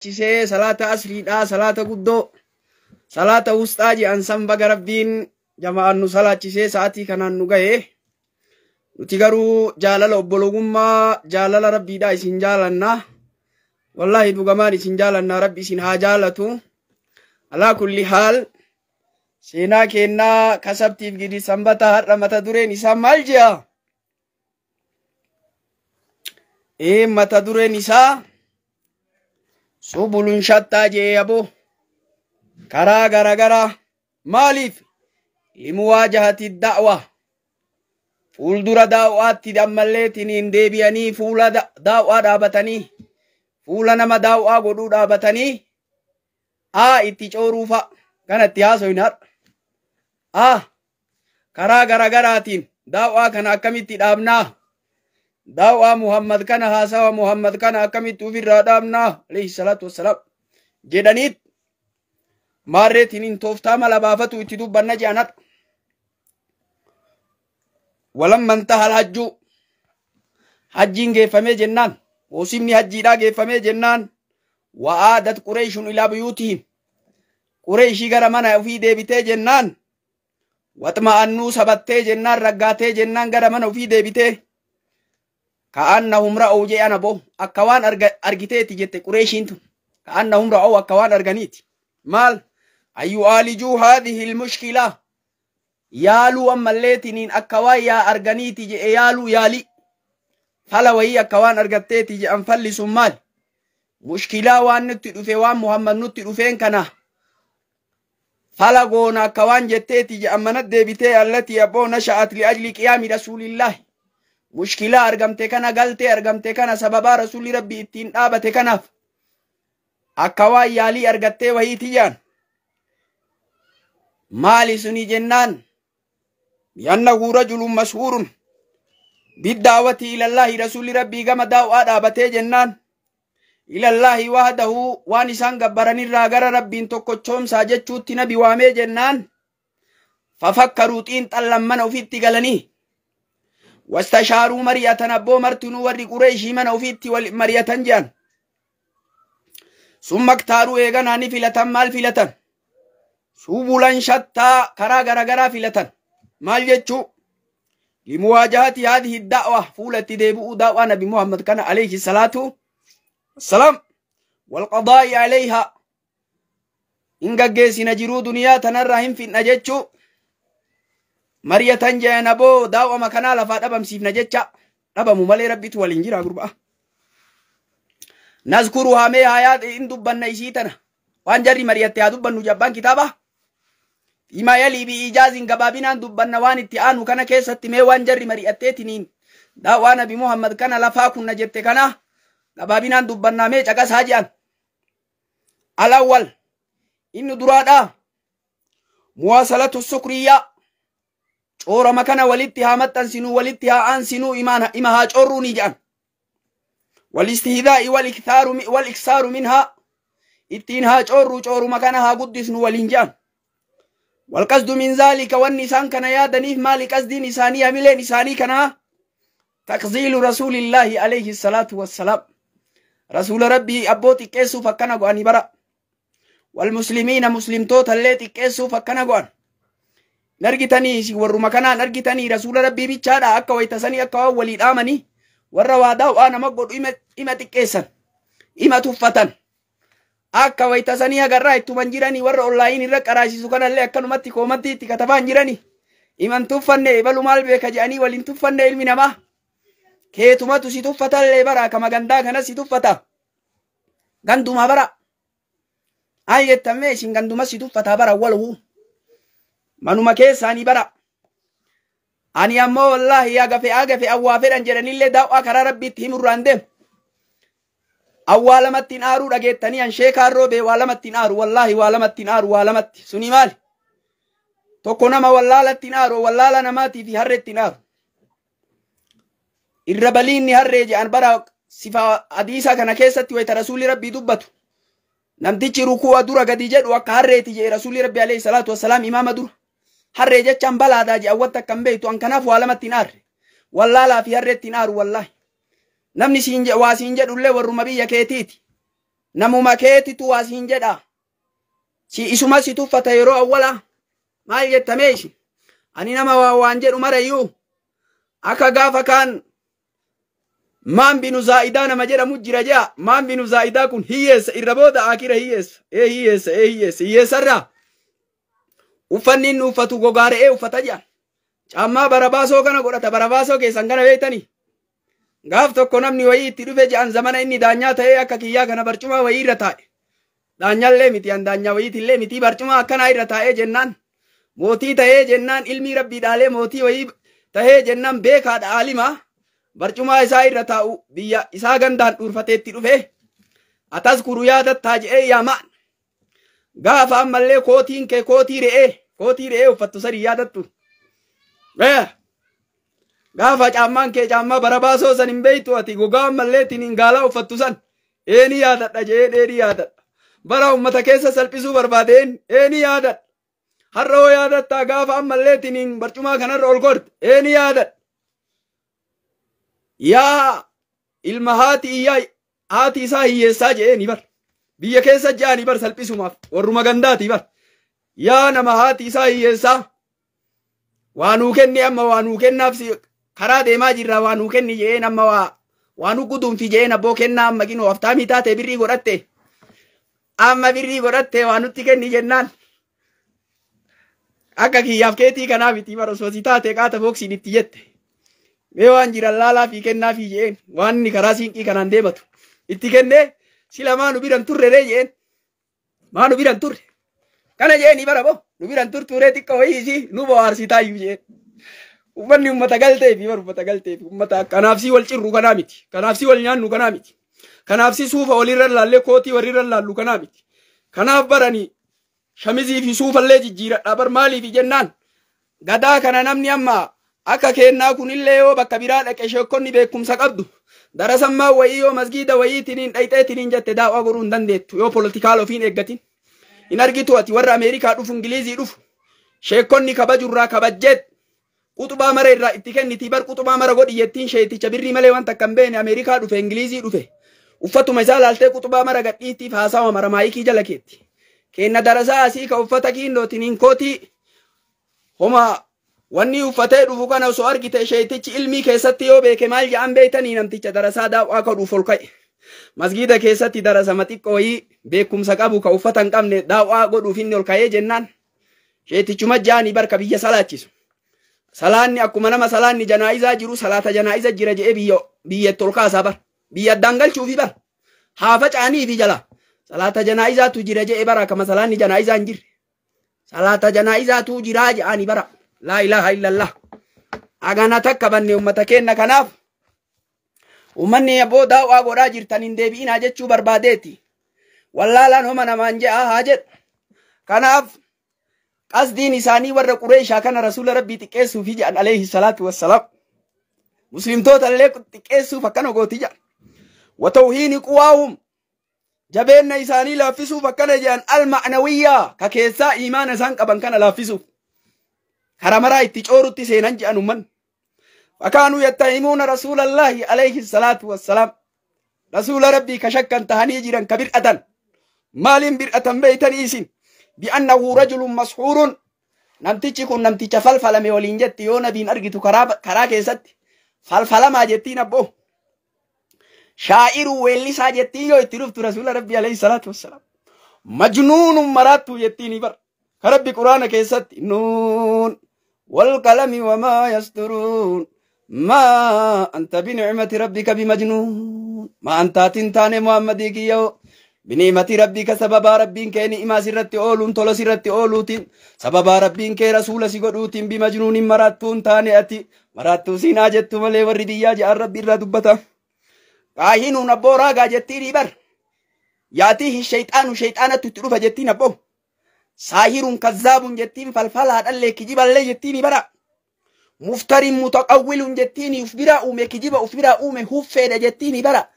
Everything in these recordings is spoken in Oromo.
Chisee salaata asriidhaa, salaata guddoo, salaata wusxaa jedhan san baga Rabbiin jama'aan nu salaachisee sa'aatii kanaan nu gahe. Nuti garuu jaalala obbolummaa, jaalala Rabbiidhaa isin jaalanna. Wallaahi dhugamaan isin jaalanna, Rabbi isin haa jaalatu. Alaa kulli haal, seenaa kennaa kasabtiif gidi sanbata har'a mata dureen isaa maal jedha? Ee, mata dureen isaa subulun shattaa jee aboo, karaa garagaraa. Maaliif? Limuwaajahati da'wa, fuuldura daawwaatti ammallee tiniin deebi'anii fuula daawwaa dhaabatanii, fuula nama daawwaa godhuu dhaabatanii aa itti cooruufa kanatti haasoyin har'a. Aa karaa garagaraatiin daawwaa kana akkamitti dhaabnaa? Daawwaa Muhammad kana, haasawa Muhammad kana akkamitti ofirraa dhaabnaa alayhi salaatu wassalaam jedhaniit maarreetiin tooftaa mala baafatu itti dubbanna jedhan har'a. Walamma intaha alhajju, hajjiin geeffamee jennaan, moosimni hajjiidhaa geeffamee jennaan, wa'aadat Qureeshun ilaa buyuutihim, Qureeshii gara mana ofii deebitee jennaan, waxma'annuu sabattee jennaan, raggaatee jennaan gara mana ofii deebitee, ka'annahum ra'uu je'an aboo, akka waan argiteeti jette Qureeshiin tun, ka'annahum ra'uu, akka waan arganiiti. Maal? Ayyu'aalijuu haadhihi ilmushkilaa, yaaluu ammalleetiniin akka waan yaa arganiiti je'e, yaaluu yaalii fala wayii akka waan argatteeti je'an. Falli sun maal? Mushkilaa waan nutti dhufe, waan Muhammad nutti dhufeen kana fala goona akka waan jetteeti je'an mana deebitee. Allatii abboo nasha'at liajli qiyaami rasuulillaahi, mushkilaa argamte kana, galtee argamte kana, sababaa rasuulli Rabbi ittiin dhaabate kanaaf akka waan yaalii argattee wahiiti jaan. Maali suni jennaan, biannahu rajulun mashhuurun biddaawati ilallaahi, rasuulli Rabbii gama daaw'aa dhaabatee jennaan, ilallaahi wahdahu, waan isaan gabbaranirraa gara Rabbiin tokkochoomsaa jechuutti nabi waamee jennaan, fafakkaruu, xiinxallan, mana ofitti galanii, wastashaaruu, mari'atan abboo, martinuu warri Qureeshii mana ofitti mari'atan jedhan. Summa iktaaruu, eeganaa ni filatan. Maal filatan? Subulan shattaa, karaa garagaraa filatan. Maal jechuu? Limuwaajahati haadihi da'wa, fuula itti deebi'uu da'waa nabi Muhammad kana alayhi salaatu wassalaam, walqadaa'i alayha, hin gaggeessina, jiruu duniyaa tanarraa hin finna jechuu mari'atan jedhan aboo. Daawwama kanaa lafaa dhabamsiifna jecha dhabamu malee Rabbitu waliin jira gurbaa. Nazkuru hamee hayaa hin dubbanna isii tana, waan jarri mari'atte haa dubbannu jabbaan kitaaba. Fima yalii bi'iijaazin, gabaabinaan dubbanna waan itti aanu kana keessatti. Mee waan jarri mari'atteetiniin daawwaa nabi Muhammad kana lafaa kunna jette kana gabaabinaan dubbannaa, mee caqasaa jedhan. Alawwal, inni duraadhaa, muwaasalatu sukriyaa, coorama kana walitti haa maxxansinuu, walitti haa aansinuu, ima haa corruu ni jedhan. Walistihidaa'i wal iksaaru minhaa, ittiin haa corruu, cooruma kana haa guddisnu waliin jedhan. Walqasdu min zaalika, wanni isaan kana yaadaniif maali? Qasdiin isaanii, hamileen isaanii kanaa, takziilu rasuulillaahi alayhi salaatu wassalaam, rasuula Rabbii abboo xiqqeessuuf akkana go'anii bara, walmuslimiina, muslimtoota illee xiqqeessuuf akkana go'an. Hin argitanii? Warruma kanaan argitanii? Rasuula Rabbii bichaadha akka waytasanii akka waan walii dhaamanii warra waa daaw'aa nama godhu ima xiqqeessan, ima tuffatan. Akka waytasanii agarraa ittuman jiranii warra onlaayin irra qaraasisu kanallee akkanumatti koomantii itti katabaan jiranii. Iman tuffanne, ebalu maal beeka jedhanii waliin tuffanne. Ilmi namaa keetumatu si tuffatallee bara, kama gandaa kanas si tuffata, ganduma bara ay jettamee isin ganduma si tuffataa bara, walhu manuma keessaanii bara. Ani ammoo wallaahi yaa gafe agafe awwaa fedhan jedhanillee daaw'aa karaa Rabbiitti himurraan deemu. Awwaa lamatti hin aaruu dhageettanii? An sheekaan roobee waa lamatti hin aaru, wallaahi waa lamatti hin aaru. Waa lamatti suni maali? Tokko nama wallaalatti hin aaru, wallaala namaatii fi harreetti hin aaru. Irra baliinni harree jedhan bara. Sifa hadiisa kana keessatti wayita rasuulli Rabbii dubbatu, namtichi ruku'a dura gadi jedhu akka harreeti jedhe rasuulli Rabbi alayhi salaatu wassalaam imaama dura. Harree jechaan balaadhaa jedhan, wanta akkam beektu. An kanaaf waa lamatti hin aarre, wallaalaa fi harreetti hin aaru. Wallaahi namni siin waa siin jedhullee warruma biyya keetiiti. Namuma keetitu waa siin jedha. Si isuma si tuffata yeroo awwala maal jettamee isin? Ani nama waa waan jedhu marayyuu akka gaafa kaan maan binu zaa'idaa nama jedhamu jira jea. Maan binu zaa'idaa kun hiyyeessa irra booda akira hiyyeessa. Ee hiyyeessa ee hiyyeessa hiyyeessarraa. Uffanni inni uffatu gogaa re'ee uffata jea. Caammaa barabaasoo kana godhata barabaasoo keessan kana beektanii. Gaaf tokko namni wayii itti dhufe je'an zamana inni daanyaa ta'ee akka kiyyaa kana barcuma wayii irra taa'e. Daanyaallee miti an daanyaa wayiitillee miti barcuma akkanaa irra taa'ee jennaan. Mootii ta'ee jennaan ilmi rabbii dhaalee mootii wayii ta'ee jennaan beekaadha aalima. Barcuma isaa irra taa'u biyya isaa gandaan dhuurfatee itti dhufe. Ataskuru yaadattaa je'ee yaamaan. Gaafa ammallee kootiin kee kootii re'ee uffattu sadi yaadattu. Gaafa caammaan kee caammaa barabaasoo san hin beektu ati gogaa ammallee tiniin gaalaa uffattu san eeni yaadadha je'een eeni yaadadha. Bara ummata keessa salphisuu barbaadeen eeni yaadadha. Har'a hoo yaadattaa gaafa ammallee tiniin barcumaa kanarra ol gorte eeni yaadadha. Yaa ilma haati isaa hiyyeessaa je'eeni bar. Biyya keessa je'anii bar salphisumaaf warruma gandaati bar. Yaa nama haati isaa hiyyeessaa waa nuu kenni amma waa nuu kennaaf karaa deemaa jirra waa nuu kenni je'een amma waa nu guduunfi je'een abboo kennaa amma ginoo haftaamii taate birrii godhatte amma birrii godhatte waa nutti kenni jennaan akka kiyyaaf keetii kanaa miti bara osoo si taate qaata booksiin itti jette mee waan jiran laalaa fi kennaa fi je'een waan inni karaa siinqii kanaan deematu itti kennee sila maa nu biran turre ree je'een maa nu biran turre kana je'een bara boo nu biran turtuuree xiqqoo wayii nu bohaarsitaayyuu je'een. Uummanni uummata galteefi bara uummata galteefi uummata kanaaf si wal cirru kanaa miti kanaaf si wal nyaannu kanaa miti kanaaf si suufa walirra laallee kootii walirra laallu kanaa miti kanaaf barani shamizii fi suufallee jijjiiradha bar maaliif jennaan gadaa kana namni amma akka kennaa kunillee yoo bakka biraa dhaqe sheekonni beekumsa qabdu darasammaa wayii yoo masgiida wayii tiniin dhayxee tiniin jette daawwaa godhuu hin dandeettu yoo poolitikaal ofiin eeggatin hin argitu ati warra Ameerikaa dhufu Ingilizii dhufu sheekonni kabajurraa kabajjeet Quxubaa mara irraa itti kenniti bar quxubaa mara godhi jettiin sheeticha birrii malee wanta akka hin beekne Ameerikaa dhufe Ingilizii dhufe uffatuma isaa laaltee quxubaa mara gadhiittiif haasawa mara maayikii jala keetti. Kenna darasaa asii ka uffata kiindootiin hin kootii homa wanni uffatee dhufu kana osoo argite sheetichi ilmii keessatti yoo beeke maal jedhan beektanii namticha darasaa daawwaa ka dhuuf ol ka'e. Masgiida keessatti darasa xiqqoo wayii beekumsa qabu ka uffata hin qabne daawwaa godhuuf inni ol ka'ee jennaan sheetichuma jaanii barka biyya salaachisu. Salaanni akkuma nama salaanni janaa'izaa jiru salaata janaa'iza jira je'ee biyyatti ol kaasaa bar. Biyya addaan galchuufi bar. Haa faca'aniifi jala. Salaata janaa'izaatu jira je'ee bara akkama salaanni janaa'izaa hin jirre. Salaata janaa'izaatu jiraa je'anii bara. Laa ilaaha illallah. Agana takka banne uummata keenna kanaaf uummanni abboo daawwaa godhaa jirtan hin deebi'inaa jechuu barbaadeeti. Wallaalaan homa namaan je'aa haa jedhu. Kanaaf qasdiin isaanii warra Qureeshaa kana rasuula rabbii xiqqeessuufi jedhan alayhi salaatu wassalaam. Muslimtoota illee xiqqeessuuf akkana gooti jedhan. Watawhiini quwaahum jabeenna isaanii laaffisuuf akkana jedhan alma'nawiyyaa ka keessaa iimaana isaan qaban kana laaffisuuf. Kara maraa itti coorutti seenan jedhan ummanni. Fakaanuu yattahimuuna rasuulallaahi alayhi salaatu wassalaam. Rasuula rabbii ka shakkan tahanii jiran ka bir'atan. Maaliin bir'atan beeytanii isin? بأنه رجل مسحور نمتيجي كن نمتيجا فلفلا مولين جت يو نبين أرجتو كرا كيست فلفلا ما جتين أبو شاعر ويلي ساجتين يو اتلفت رسول ربي عليه الصلاة والسلام مجنون مراتو جتيني بر ربي قرآن كيست نون والقلم وما يسطرون ما أنت بنعمة ربك بمجنون ما أنت تنتان محمدك يو بنعمة ربك سبب ربك كان إما سرت أولون تول سرت أولوتين سبب ربك رسول سيقولوتين بمجنون مراتون تانياتي مراتو سينا جت ملي ورديا جاء ربي الردبتا كاهنون أبو راجا جتيني بر ياتيه الشيطان شيطانة تتروف جتين أبو ساهر كذاب جتين فالفلا اللي كجيب اللي جتيني برا مفتر متقول جتيني أفبرا أومي كجيب أفبرا أومي هفة جتيني برا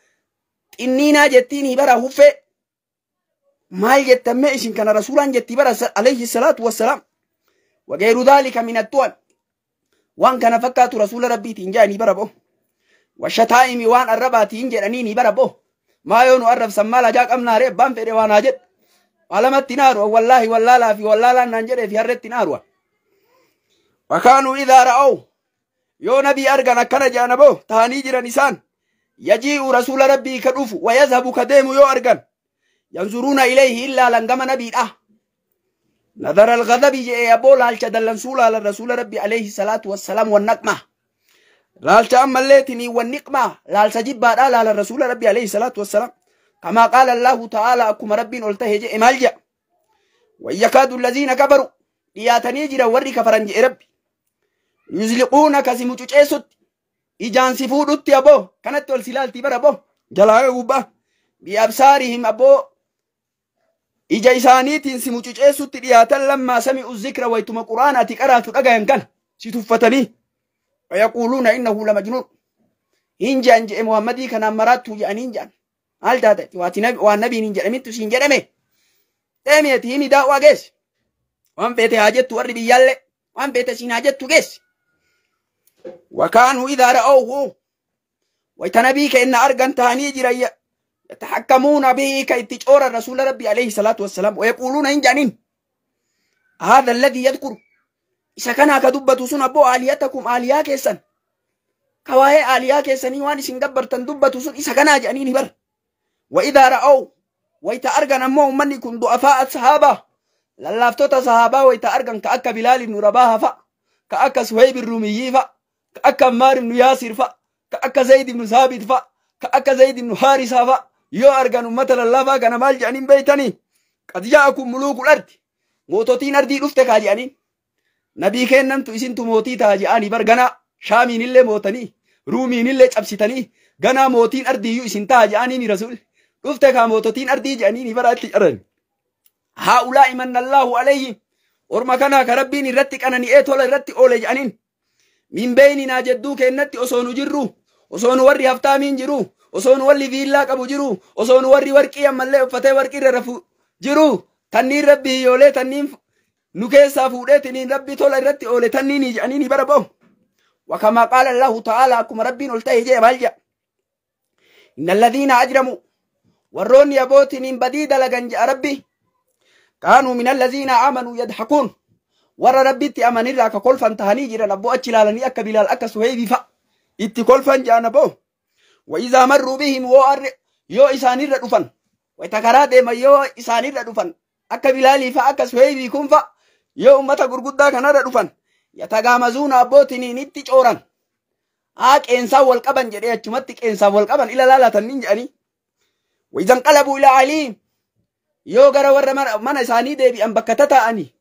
إنينا جتيني برا هفة maal jettan mee isin kana rasuulaan jetti bara alayhi salaatu wassalaam wagayru dhaalika min attu'an waan kana fakkaatu rasuula rabbiitiin jedhanii bara bo washataa'imi waan arrabaatiin jedhanii ni bara bo Maa yoo nu arrabsan maal hajaa qabnaa ree abbaan fedhe waan haa jedhu. Waalamatti naaru wallaahi wallaalaa fi wallaalaan naan jedhee fi harreetti naaru. Wakaanuu idhaa ra'aw yoo nabii argan akkana jedhan aboo tahanii jiran isaan yaji'u rasuula rabbii ka dhufu wayazhabu ka deemu yoo argan yanzuruuna ilayhi illaalan gama nabiidha. Nadara alghadabi jedhee aboo laalcha dallansuu laalan rasuula rabbii alayhi salaatu wassalaam wannaqma. Laalcha ammalleetinii wanniqma laalcha jibbaadha laalan rasuula rabbii alayhi salaatu wassalaam. كما قال الله تعالى أكما ربين قلته جئ مالجأ ويكاد الذين كفروا لياتني جرا وري كفرن جئ ربي يزلقونك سموچوچيسوت إجان سفودت أبو كانت والسلال تبر أبو جلاله غبا بأبصارهم أبو إجا إسانيتين سموچوچيسوت لياتن لما سمعوا الذكر ويتم قرآن أتكرات أغاين كان ستفتني ويقولون إنه لمجنون إنجان جئ محمدي كان مراتو جأن إنجان maal taate waan nabiin hin jedhamittu siin jedhame deemieti himi daa'uwaa geessi waan feete haa jettu warri biyyaallee waan feete siin haa jettu geessi wakaanuu idaa ra'awhu wayta nabii keenna argan tahanii jiran yataxakkamuuna bihi ka itti cooran rasuula rabbi alayhi salaatu wassalaam wayaquuluuna hin jedhanin haadha alladii yadkuru isa kanaa ka dubbatu sun abboo aaliyatakum aaliyaa keessan ka waa'ee aaliyaa keessanii waan isin gabbartan dubbatu sun isa kanaa jedhaniin hibar وإذا رأوا ويتأرجن أمو من يكون ضعفاء الصحابة للافتوتا صحابة ويتأرجن كأك بلال بن رباح فا كأك سهيب الرومي فا كأك عمار بن ياسر فا كأك زيد بن ثابت فا كأك زيد بن حارثة فا يو أرجن مثلا الله فا كان مال جانين بيتني قد جاءكم ملوك الأرض موتوتين أرضي رفتك هاجانين نبي كان نمتو إسنتو موتي تاجاني برجنا شامين اللي موتني رومين اللي تبستني جنا موتين أرضي يو إسنتا هاجانين رسول dhufte kaa moototiin ardii jedhanii baraatti qaran. Haa'ulaa'i manna Allaahu alayhim orma kanaa ka rabbiin irratti qanani'ee tola irratti oole jedhaniin. Min beeyninaa jedduu keennatti osoo nu jirru osoo nu warri haftaamiin jiru osoo nu warri viillaa qabu jiru osoo nu warri warqii ammallee uffatee warqii irra rafu jiru tanniin rabbi hiyyoolee tanniin nu keessaa fuudhee tiniin rabbi tola irratti oole tanniin jedhanii bara ba'u. Wakamaa qaala Allaahu ta'aalaa akkuma rabbiin ol ta'e jee maal jedha. Inna alladhiina ajramuu warroonni abootiin badii dalagan je'a rabbi kaanuu min allaziina aamanuu yadhakuun warra rabbitti amanirraa ka kolfan tahanii jiran abboo achi ilaalanii akka bilaal akka suheybii fa itti kolfan je'an abboo waizaa marruu bihim yoo isaanirra dhufan wayta karaa deeman yoo isaanirra dhufan akka bilaalii fa akka suheybii kun fa yoo ummata gurguddaa kanarra dhufan yatagaamazuuna abbootiin itti cooran haa qeensaan wal qaban jedhee achumatti qeensaan wal qaban ila laalatan nin jedhanii وإذا انقلبوا إلى عليم yoo gara warra mana isaanii deebi'an bakka tataa'anii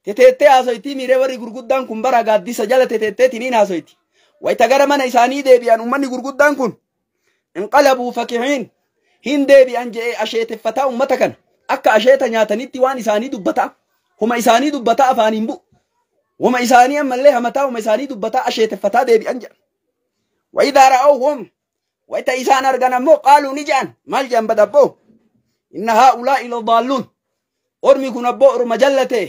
teteettee haasoyti miiree warri gurguddaan kun bara gaaddisa jala teteettee tiniin haasoyti. Wayita gara mana isaanii deebi'an uummanni gurguddaan kun inqalabuu fakihiin hin deebi'an je'ee asheeteffataa uummata kana akka asheeta nyaatanitti waan isaanii dubbataa huma isaanii dubbataa afaaniin bu'u huma isaanii ammallee hamataa huma isaanii dubbataa asheeteffataa deebi'an jedha. Wayidaa ra'awhum wayita isaan argan ammoo qaaluu ni je'an maal je'an badabboo inna haa'ulaa'i ladaalluun ormi kun abboo orma jallate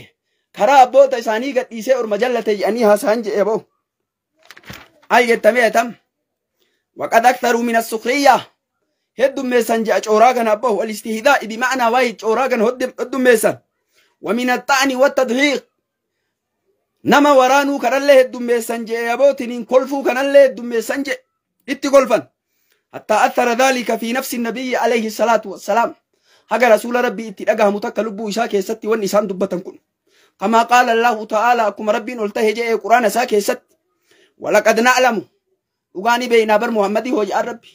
karaa abboota isaanii gadhiisee orma jallate jedhanii haasa'an je'e boo. Ay jettamee tam waqad aktharuu min as-sukhriya heddummeessan je'a cooraa kana abboo wal-istihdaa'i bima'naa waahid cooraa kana heddummeessan wa min ax-xa'ni wat-tadhiiq nama waraanuu kanallee heddummeessan je'e abootiniin kolfuu kanallee heddummeessan je'e itti kolfan hattaa athara dhaalika fi nafsi nabiyyi alayhi salaatu wassalaam haga rasuula rabbii itti dhagahamu takka lubbuu isaa keessatti wanni isaan dubbatan kun kamaa qaala allaahu ta'aalaa akkuma rabbiin ol tahe je'e quraana isaa keessatti walaqad na'lamu dhugaani beeynaa bar muhammadii hooji'aan rabbi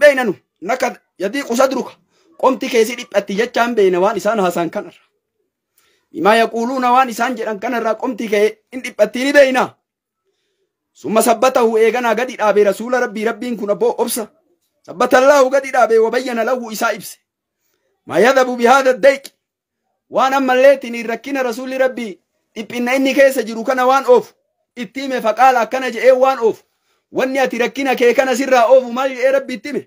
beeynanu naka yadiiqu sadruka qomti keessi dhiphatti jechaan beeyna waan isaan haasaan kanarra bimaa yaquuluuna waan isaan jedhan kanarraa qomti kee in dhiphattii ni beeynaa summa sabbatahu eeganaa gadi dhaabe rasuula rabbii rabbiin kun abboo obsa sabbatallaahu gadi dhaabe wabayyana lahu isaa ibse ما يذهب بهذا الضيق وانا مليتني ركنا رسول ربي ابن اني كيس جرو كان وان اوف اتيمه فقال كان جي وان اوف واني اتركنا كي كان سر اوف مال اي ربي اتيمه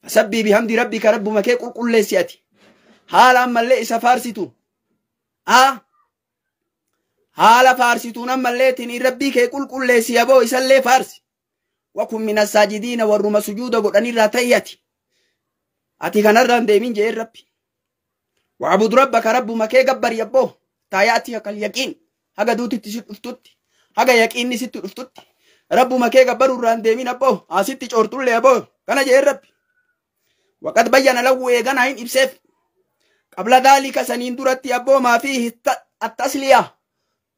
فسبي بحمد ربك رب مكي قل قل لسياتي حال اما اللي سفارستو حال فارستون اما الليتني ربي كي قل قل لسيابو يسلي فارس وكن من الساجدين والرم سجود قدني راتياتي Ati kanarraan deemin jeen Rabbi. Wa'bud rabbaka rabbuma kee gabbari abboo taayaati akal yaqiin haga duutitti si dhuftutti haga yaqiinni sitti dhuftutti rabbuma kee gabbaruurraan deemin abboo asitti coortullee abboo kana jeen Rabbi. Waqad bayyana lahu eeganaa hin ibseef qabla dhaalika saniin duratti abboo maafii attasliya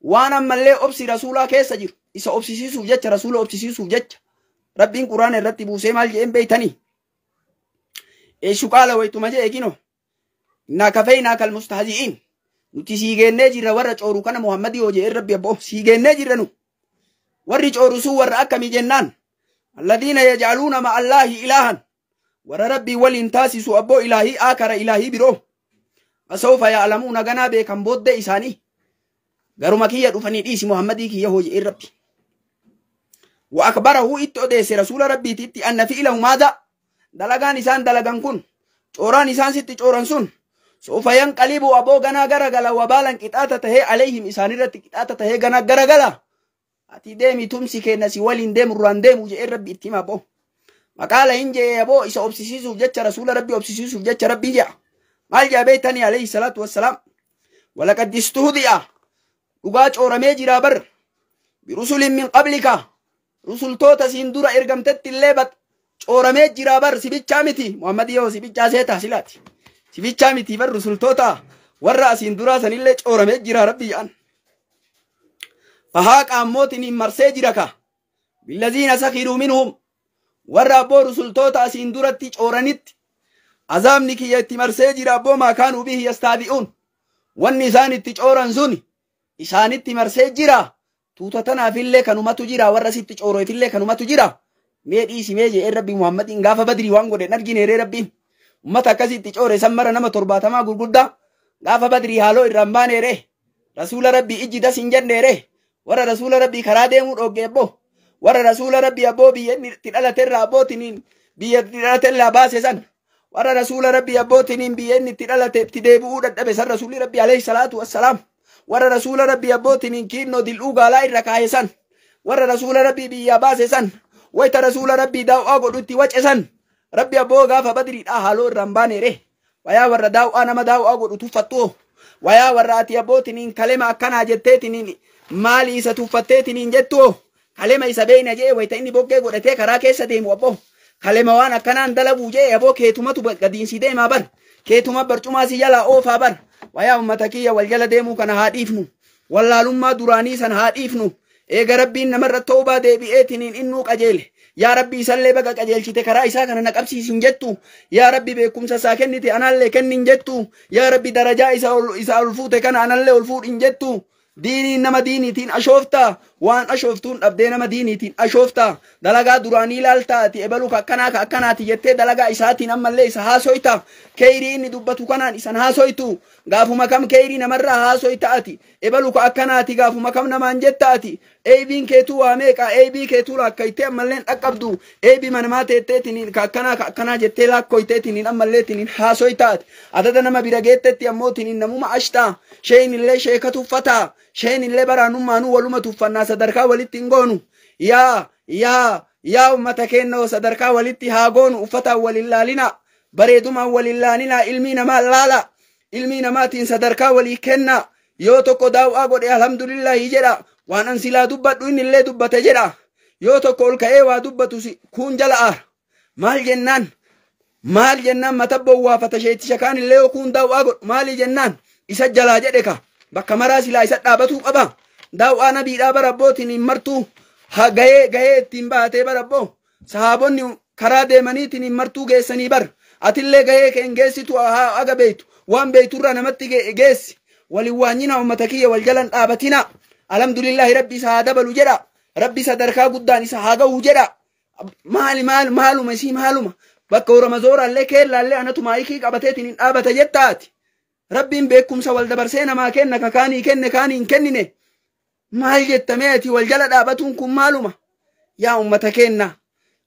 waan ammallee obsi rasuulaa keessa jiru isa obsisiisuuf jecha rasuula obsisiisuuf jecha Rabbiin quraana irratti buusee maal jeen beeytanii. Eeshu qaala waytuma jee kino innaa kafeynaa kal mustahzi'iin nuti sii geennee jirra warra cooru kana Muhammadii hoo jeen Rabbi abboo sii geennee jirra nu warri cooru sun warra akkamii jennaan alladhiina yaj'aluuna ma'a Allaahi ilaahan warra Rabbii waliin taasisu abboo ilaahii aakara ilaahii biroo fasawfa ya'lamuuna ganaa beekan booddee isaanii garuma kiyya dhufanii dhiisi Muhammadii kiyya hoo jeen Rabbi. Wa akbarahu itti odeesse rasuula Rabbiititti anna fi'ilahu maadha dalagaan isaan dalagan kun cooraan isaan sitti cooran sun soofa yanqalibu aboo ganaa garagala wabaalan qixaata tahee alayhim isaanirratti qixaata tahee ganaa garagala ati deemi tumsi kenna si waliin deemu irraan deemu jedhee Rabbi itti hima aboo maqaala hin jee aboo isa obsisiisuuf jecha rasuula Rabbi obsisiisuuf jecha Rabbi jedha maal jedha beektanii alayhi salaatu wassalaam walaqad istuhdi'a dhugaa cooramee jira bar birusulin min qablika rusultoota siin dura ergamtetti illee bat cooramee jira bar sibichaa miti Muhammad yoo sibichaa seetaa silaati sibichaa miti bar rusultoota warra asiin duraa sanillee cooramee jira Rabbi jedhan fahaaqa ammootiin marsee jira ka billaziina sakiruu minhum warra abboo rusultoota asiin duratti cooranitti azaabni kiyya itti marsee jira abboo maakaanuu bihi yastaadi'uun wanni isaan itti cooran sun isaanitti marsee jira tuuta tanaafillee kanumatu jira warra sitti cooroofillee kanumatu jira mee dhiisi mee jee Rabbi Muhammadiin gaafa badrii waan godhe hin argine ree Rabbiin ummata akkasitti coore san mara nama 70 gurguddaa gaafa badrii haaloo irraan baane ree rasuula Rabbii ijji das hin jenne ree warra rasuula Rabbii karaa deemuu dhoogge abboo warra rasuula Rabbii abboo biyya inni itti dhalaterraa abbootiin biyya itti dhalaterraa baase san warra rasuula Rabbii abbootiin biyya inni itti dhalate itti deebi'uu dadhabe san rasuulli Rabbii alayhi salaatu wassalaam warra rasuula Rabbii abbootiin kiinnoo dil'uu gaalaa irra kaaye san warra rasuula Rabbii biyyaa baase san wayta rasuula Rabbii daaw'aa godhutti wace san Rabbi abboo gaafa badriidhaa haaloo irraan baane ree wayaa warra daaw'aa nama daaw'aa godhu tuffattu wayaa warra ati abbootiin kalema akkanaa jetteetiin maali isa tuffatteetiin jettu kalema isa beeyna jee wayta inni boggee godhatee karaa keessa deemu abboo kalema waan akkanaan dalaguu jee abboo keetumatu gadiinsi deemaa bar keetuma barcumaa si jalaa oofaa bar wayaa ummata kiyya wal jala deemuu kana haa dhiifnu wallaalummaa duraanii san haa dhiifnu eega Rabbiin namarra toobaa deebi'eetiniin innuu qajeele yaa Rabbi isallee baga qajeelchite karaa isaa kana na qabsiisin jettu yaa Rabbi beekumsa isaa kennite anallee kennin jettu yaa Rabbi darajaa isa ol fuute kana anallee ol fuudhin jettu diiniin nama diiniitiin ashoofta waan ashooftuun dhabdee nama diiniitiin ashoofta dalagaa duraanii laalta ati ebaluu ka akkanaa ka akkanaati jettee dalagaa isaatiin ammallee isa haasoyta keeyrii inni dubbatu kanaan isan haasoytu gaafuma kam keeyrii namarraa haasoyta ati ebaluu ka akkanaati gaafuma kam namaan jetta ati eebiin keetuu waa meeqa eebii keetuu laakkoytee ammallee dhaqqabdu eebii manamaa teetteetiniin ka akkanaa ka akkanaa jettee laakkoyteetiniin ammalleetiniin haasoyta ati adada nama bira geettetti ammootiniin namuma ashtaa sheen illee sheeka tuffataa sheen illee baraanummaanuu waluma tuffannaa sadarkaa walitti hin goonu yaa yaa yaa ummata kennoo sadarkaa walitti haa goonu uffataan walin laalina bareedumaan walin laalina ilmii namaa laala ilmii namaatiin sadarkaa walii kenna yoo tokko daaw'aa godhe alhamdulillahi jedha waan an silaa dubbadhu inni illee dubbate jedha yoo tokko ol ka'ee waa dubbatu kun jala aara maal jennaan mata bowwaafata sheetisha kaan illee yoo kun daaw'aa godhu maali jennaan isa jalaa jedhe ka bakka maraa silaa isa dhaabatuu qaba daaw'aa nabiidhaa bara abbootiin hin martuu haa gahee gahee ittiin baatee bara abboo sahaabonni karaa deemaniitiin hin martuu geessanii bar atillee gahee kee hin geessitu haa aga beeytu waan beeyturraa namatti geessi walin waanyina ummata kiyya wal jalan dhaabatina alhamdulillahi Rabbi isa haa dabalu jedha Rabbi sadarkaa guddaan isa haa ga'u jedha maali maal maaluma isii maaluma bakka oramazooraallee keellaallee anatu maayikii qabateetiin hin dhaabata jettaati Rabbiin beekumsa wal dabarsee namaa kenna ka kaanii kenne kaanii hin kennine maal jettamee ati wal jala dhaabatuun kun maaluma yaa ummata kenna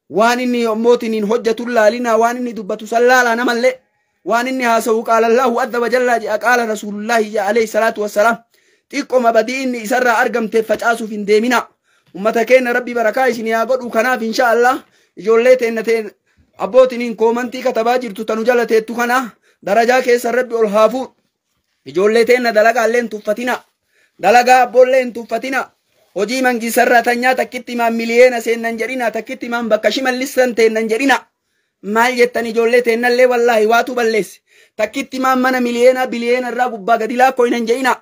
waan inni ammootiin hojjetu laalinaa waan inni dubbatu san laalaa namallee waan inni haasa'u qaala Allahu adda wajallaa jedha qaala rasuulullaahi jedha alayhi salaatu wassalaam xiqqoma badii inni isarraa argamteef facaasuuf hin deemina ummata keenya Rabbi barakaa isin haa godhu kanaaf insha Allah ijoollee teenna teen Abbootiin koomantii katabaa jirtu tanu jala teettu kana darajaa keessa rabbi ol haa fuudhu. Ijoollee teenna dalagaallee hin tuffatina. Dalagaa abboollee hin tuffatina. Hojii mangisarraa tanyaa takkitti himaan miliyeena seennan jedhina takkitti himaan bakka shimallissan teennan jedhina. Maal jettan ijoollee teennallee wallaahi waatu balleesse. Takkitti himaan mana miliyeena biliyeena irraa gubbaa gadi laakkoo hin jedhina.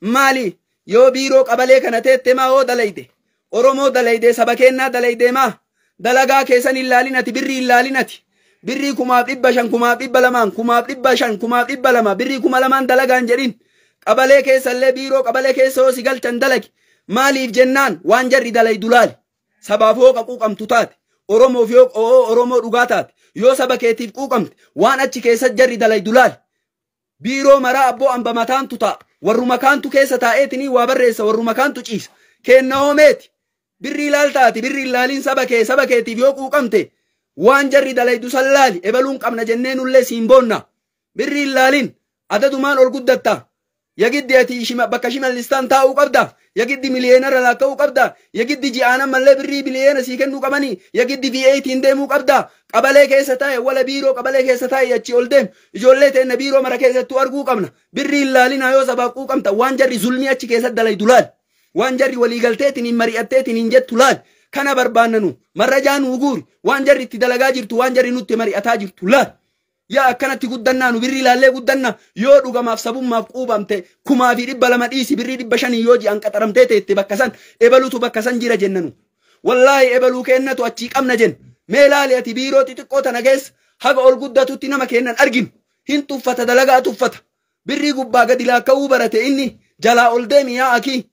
Maali yoo biiroo qabalee kana teette maa hoo dalayde? Oromoo dalayde saba keennaa dalayde maa? Dalagaa keessan hin laalinati birrii hin laalinati. Birrii 1500 200,000 500,000 200,000 birrii 2,000 dalagaan jedhin. Qabalee keessallee biiroo qabalee keessa hoo si galchan dalagi. Maaliif jennaan waan jarri dalaydu laali. Sabaaf hoo quuqamtu taate. Oromoof yoo Oromoo dhugaa taate. Yoo saba keetiif quuqamte waan achi keessa jarri dalaydu laali. Biiroo maraa abboo amba mataantu ta'a. Warruma kaantu keessa taa'eetinii waa barreessa warruma kaantu ciisa. Kenna hoomeeti. Birrii ilaaltaati birrii ilaaliin saba kee saba keetiif yoo quuqamte waan jarri dalaydu san laali ebaluun qabna jennee nullee siin boonna. Birrii ilaaliin adadumaan ol guddatta. Yagiddi ati bakka shimallistaan taa'uu qabda. Yagiddi miliyeenarra laakka'uu qabda. Yagiddi ji'aanan mallee birrii biliyeena sii kennuu qabanii. Yagiddi V8 deemuu qabda. Qabalee keessa taa'e wala biiroo qabalee keessa taa'e achi ol deem. Ijoollee teenna biiroo mara keessattuu arguu qabna. Birrii ilaalinaa yoo sabaaf quuqamta waan jarri zulmii achi keessa dalaydu laali. Waan jarri waliigalteetiin hin mari'atteetiin hin jettu laali. Kana barbaannanu marrajaa nuu guuri. Waan jarri itti dalagaa jirtu waan jarri nutti mari'ataa jirtu laali. Yaa akkanatti guddannaa nu birrii ilaallee guddanna yoo dhugamaaf sabummaaf quubamte 2,200 dhiisi birrii 500 yoo ji'an qaxaramtee teette bakka san ebalutu bakka san jira jennanu. Wallaahi ebaluu kennatu achii qabna jenna. Mee laali ati biiroo xixiqqoo tana keessa haga ol guddatutti nama kennan arginu. Hin tuffata dalagaa tuffata. Birrii gubbaa gadi laakka'uu barate inni jalaa ol deemi yaa akii.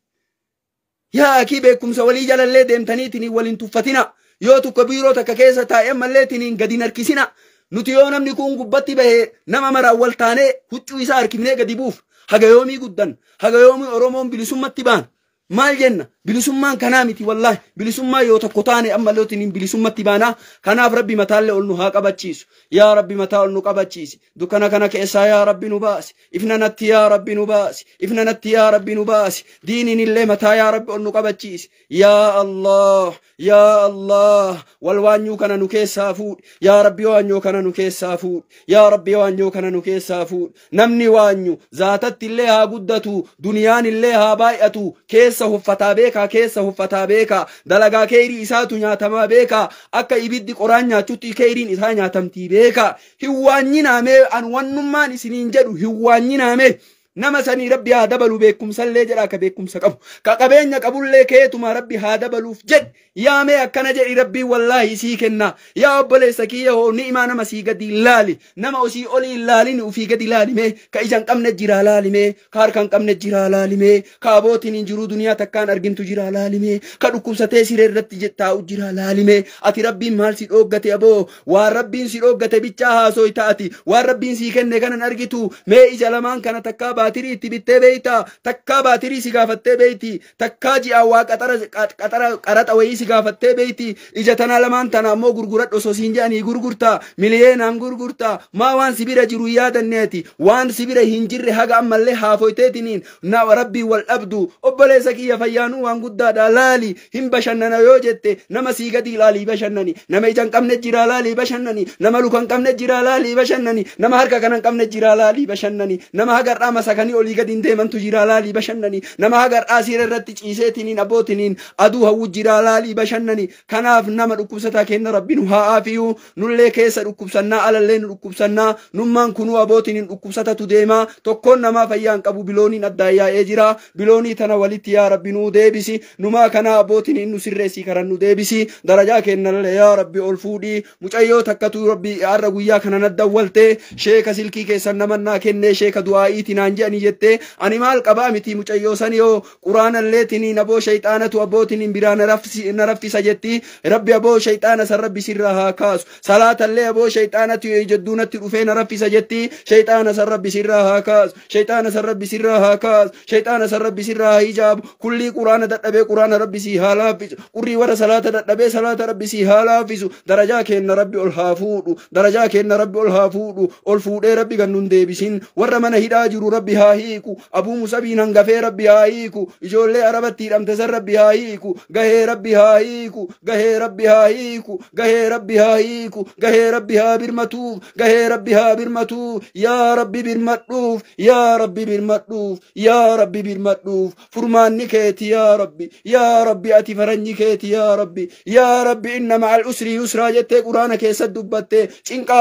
Yaa akii beekumsa walii jalallee deemtaniitiin waliin tuffatina. Yoo tokko biiroo takka keessa taa'ee malleetiin gadi harkisina. Nuti yoo namni kun gubbatti bahee nama maraan wal taanee huccuu isaa harkifnee gadi buuf haga yoomii guddan haga yoomii Oromoon bilisummatti baan maal jenna bilisummaan kanaa miti wallaahi bilisummaa yoo tokko taane ammallee bilisummatti baanaa kanaaf rabbi mataallee ol nu haa qabachiisu yaa rabbi mataa ol nu qabachiisi dukkana kana keessaa yaa rabbi nu baasi ifna natti yaa rabbi nu baasi ifna natti yaa rabbi nu baasi diiniin illee mataa yaa rabbi ol nu qabachiisi yaa Allah yaa Allah wal waanyuu kana nu keessaa fuudhi yaa rabbi waanyoo kana nu keessaa fuudhi yaa rabbi waanyoo kana nu keessaa fuudhi namni waanyu zaatatti illee haa guddatu duniyaan illee haa baay'atu keessa huffataa beekaa keessa huffataa beekaa dalagaa keerii isaatu nyaatamaa beekaa akka ibiddi qoraan nyaachutti keeriin isaa nyaatamtii beekaa hin waanyinaamee an wannummaan isiniin jedhu hin waanyinaamee nama sanii rabbi haa dabalu beekumsallee jedha akka beekumsa qabu ka qabeenya qabullee keetuma rabbi haa dabaluuf jedhi yaamee akkana jedhi rabbiin wallaahi sii kenna yaa obboleessa kiyya hoo ni'imaa nama sii gadi laali nama osii olii laalini ufii gadi laalimee ka ija hin qabne jiraa laalimee ka harka hin qabne jiraa laalimee ka abootiin hin jiruu duniyaa takkaan argintu jiraa laalimee ka dhukkubsatee siree irratti taa'u jiraa laalimee ati rabbiin maal si dhooggate aboo waan rabbiin si dhooggate bichaa haasoo taati waan rabbiin sii kenne kanan argitu mee ija lamaan kana takkaa baatirii itti bittee beeyta takkaa baatirii si gaafattee beeyti takkaa ji'a waa qaxara qaraxa wayii si gaafattee beeyti ija tana lamaan tana ammoo gurguradhu osoo siin jedhanii gurgurta miliyeenaan gurgurta maa waan si bira jiru yaadanneeti waan si bira hin jirre haga ammallee haafoyteetiniin na rabbii wal dhabdu obboleessa kiyya fayyaanuu waan guddaadha laali hin bashannana yoo jette nama sii gadi laalii bashannani nama ija hin qabne jira laalii bashannani nama luka hin qabne jira laalii bashannani nama harka kana hin qabne jira laalii bashannani nama hagarraa masakanii olii gadi hin deemantu jira laalii bashannani nama hagarraa siira irratti ciiseetiniin abbootiniin aduu hawwu jira laalii bashannani kanaaf nama dhukkubsataa kenna rabbi nu haa aafiyuu nullee keessa dhukkubsannaa alallee nu dhukkubsannaa nummaan kunuu abbootiniin dhukkubsatatu deemaa tokkoon namaa fayyaa hin qabu bilooniin addaan yaa'ee jira biloonii tana walitti yaa rabbi nuu deebisi numaa kanaa abbootiniin nu sirreessii karan nu deebisi darajaa kennallee yaa rabbi ol fuudhii mucayyoo takkatu rabbi har'a guyyaa kana naddawwaltee sheeka silkii keessan namannaa kennee sheeka du'aa'iitii naan jedhanii jettee ani maal qabaa miti mucayyoo sani yoo quraanallee tiniin aboo shayxaanatu abbootiniin biraa na raffisa jetti rabbi aboo shayxaana san rabbi sirraa haa kaasu salaatallee aboo shayxaanatu jedduunatti dhufee na raffisa jetti shayxaana san rabbi sirraa haa kaasu shayxaana san rabbi sirraa haa kaasu shayxaana san rabbi sirraa haa hijaabu kullii quraana dadhabee quraana rabbi sii haa laaffisu qurrii warra salaata dadhabee salaata rabbi sii haa laaffisu darajaa kenna rabbi ol haa fuudhu darajaa kenna rabbi ol haa fuudhu ol fuudhee rabbi gannun deebisin warra mana hidhaa jiru rabbi Rabbi haa hiiku. Abuu Musabiin hangafee Rabbi haa hiiku. Ijoollee Arabatti hidhamte san Rabbi haa hiiku. Gahee Rabbi haa hiiku. Gahee Rabbi haa hiiku. Gahee Rabbi haa hiiku. Gahee Rabbi haa birmatuuf. Gahee Rabbi haa birmatuuf. Yaa Rabbi birmadhuuf. Yaa Rabbi birmadhuuf. Yaa Rabbi birmadhuuf. Furmaanni keeti yaa Rabbi. Yaa Rabbi ati faranyi keeti yaa Rabbi. Yaa Rabbi inna ma'al usri yusraa jettee Quraana keessa dubbatte cinqaa.